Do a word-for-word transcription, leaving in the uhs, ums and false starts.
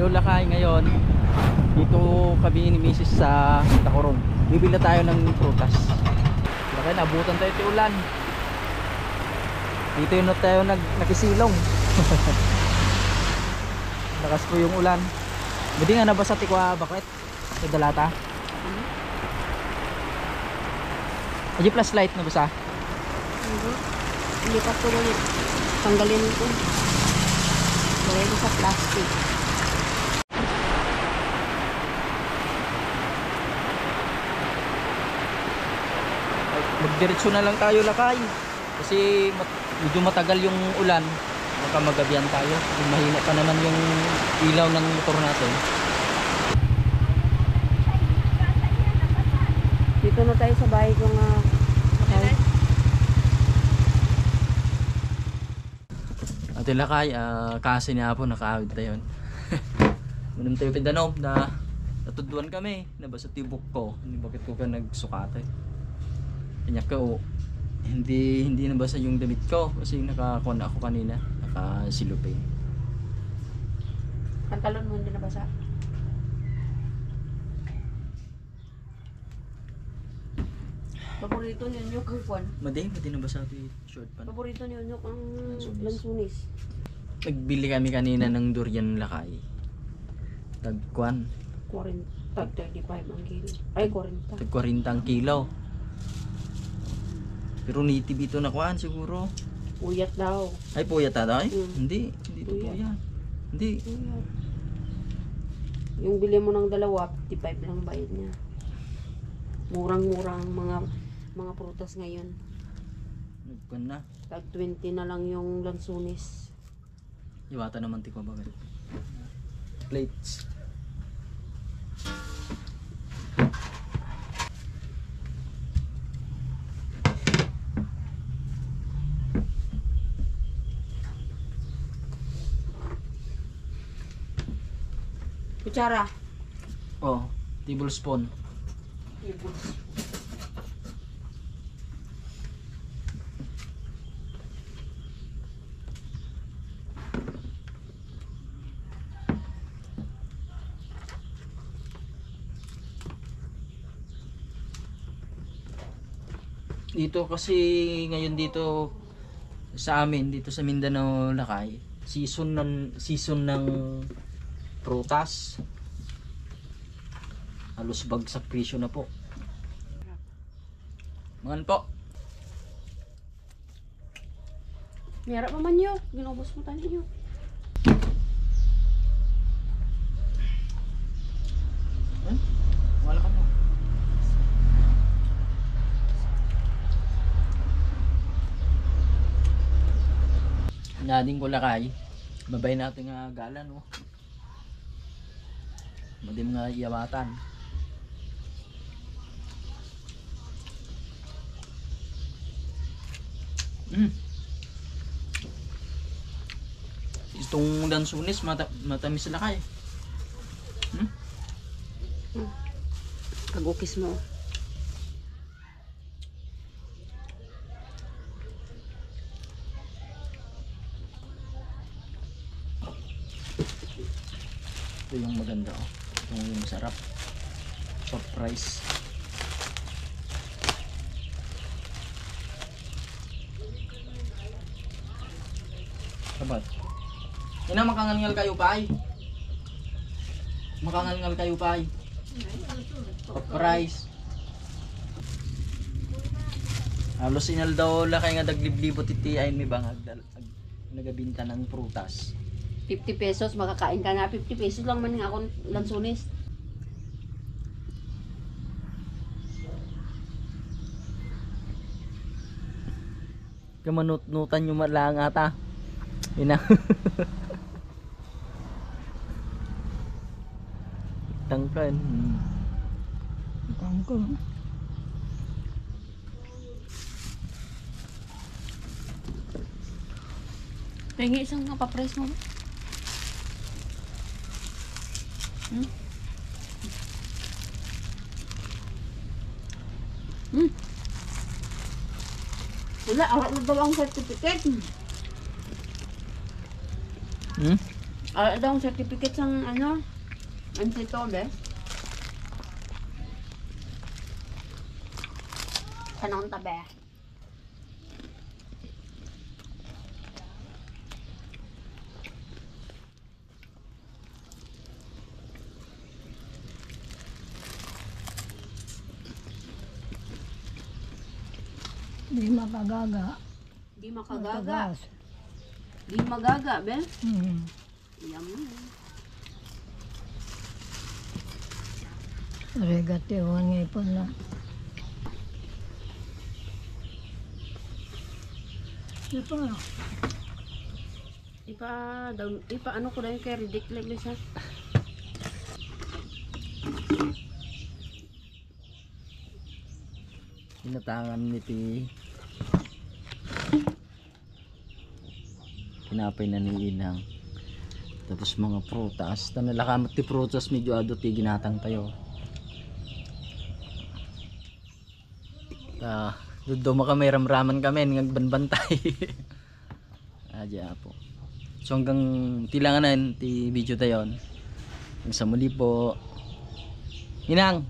Hello, Lakay, ngayon dito kami ni Misis sa Tacoron. Bibili tayo ng prutas. Lakay, naabutan tayo ti ulan. Dito yun tayo nag nakisilong. Lakas po yung ulan. Budi nga nabasa ti kwa bakwet. Sa dalata. Adi flashlight nabasa. Hindi. Hindi pa ko ulit. Tanggalin ko. Lagay ko sa plastic. Magdiretso na lang tayo, Lakay. Kasi mat-, medyo matagal yung ulan. Baka magabihan tayo. Yung mahina pa naman yung ilaw ng motor natin. Dito na tayo sa bahay ko nga. Ate Lakay, ah, kasi niya po nakaawid tayo. Minum tayo pindanom na natuduan kami. Nabasa ti buhok ko. Hindi, bakit ko ka nagsukate? Kanya ka, oh, hindi, hindi nabasa yung damit ko kasi nakakuha na ako kanina. Nakasilupin. Pantalon mo hindi nabasa? Paborito niyo yung kangkwan? Madi, madi nabasa ti short pants. Paborito ni Unyok ang lansunis. Lansunis. Nagbili kami kanina ng durian, Lakay. Tagkuan. Kwarenta, tag thirty-five ang kilo. Ay, kwarenta. Tag kwarenta ang kilo. Pero native ito na kuan siguro. Puyat daw. Ay, puyat ata, ay? Mm. Hindi, hindi ito puyat. Puyat. Hindi. Puyat. Yung bili mo ng dalawa, fifty-five lang bayad niya. Murang-murang mga, mga prutas ngayon. Nagkuan na. Tag twenty na lang yung lansunis. Iwata naman ti kumabagat. Plates. Kutsara. Oh, tablespoon. Tablespoon. Dito kasi ngayon dito sa amin, dito sa Mindanao, Lakay, season ng, season ng prutas. Halos bagsak presyo na po. Mangan po. Niyara pa man, Yok. Ginubos mo tani, Yok. Hmm? Wala ka mo. Nading ko, Lakay. Babay natin nga galan, oh. Madim nga iyawatan. Mm. Itong lansunis, mata-, matamis, Lakay. Hmm? Kagukis mo. Ito yung maganda, oh. Ito yung masarap. Soft rice. Sabat. Ina, makangalngal kayo, pay? Makangalngal kayo, pay? Soft rice. Halos inaldaw, Lakay, nga dagliblibot iti ayan mi bangag dal-, ag-, nagabinta ng prutas. Fifty pesos, makakain ka na. Fifty pesos lang man nga akong lansunis. Kamanutnutan nyo man lang ata. Ina. Tangkan. Tangkan. Pengi isang kapapress mo. Hmm? Hmm. Wala, awa na daw ang certificate. Hmm? Ah, itong certificate sang ano? Ang tito, be? Kanang tabi. Di makagaga. Di makagaga. Matagas. Di magaga, be? Hmm. Yummy. Aregati, awan nga ipon na. Ipon na. Ipa, daw, ipa, ano ko dayon kay ridiklek na siya. Ginatangan ni ti kinapay na ni Inang. Tapos mga prutas. Ta nalakamat ti prutas, medyo adu ti ginatang tayo. Ta, duduma kami, ramraman kami, ngagbanbantay. Aja po. So hanggang ti langanan ti video tayon. Hanggang sa muli po. Inang!